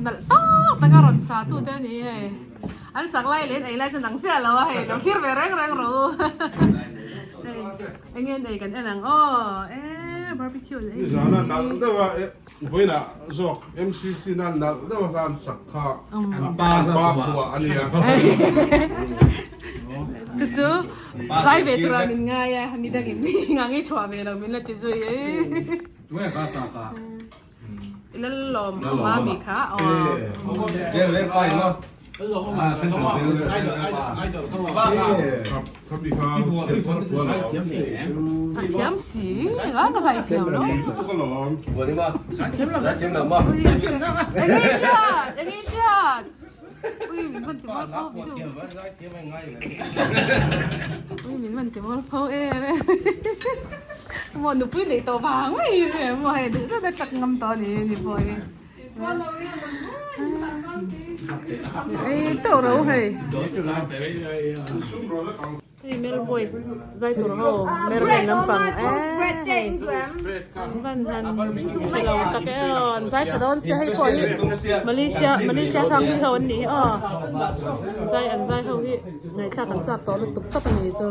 Nalh tak tak a rawn sa tu te a ni hei. An sak lai leh an ei lai chu nang chiah lo a hei lo thlir ve reng reng rawh u. Hei eng nge an ei kan en ang aw e barbecue an ei. Nizana nalh deuh a vawiinah zawk MCC na nalh deuh a hlan sak kha an pa phuah a nia. Chu chu zai ve tura min ngai a midangin ngang i chhuah ve lo min la ti zui e. Lalawm mami kha aw. A thiam si eng a ka zai thiam lo. Eng nge hriat eng nge hriat ui min man ti mual pho ui min man ti mual pho em em. Maw nupui neih tawh vang mai hi hre maw hei duh deuh deuh chak ngam tawh a ni ni pawh hi ei teuh ro hei hei male voice zai tur ho mermaid lampang eh an van han tha lo tak e aw an zai tha dawn sia hei pawh hi Malaysia Malaysia hrang hi ho an nih hi aw zai an zai ho hi ngaihthlak an chak tawh lutuk tawp a ni chu.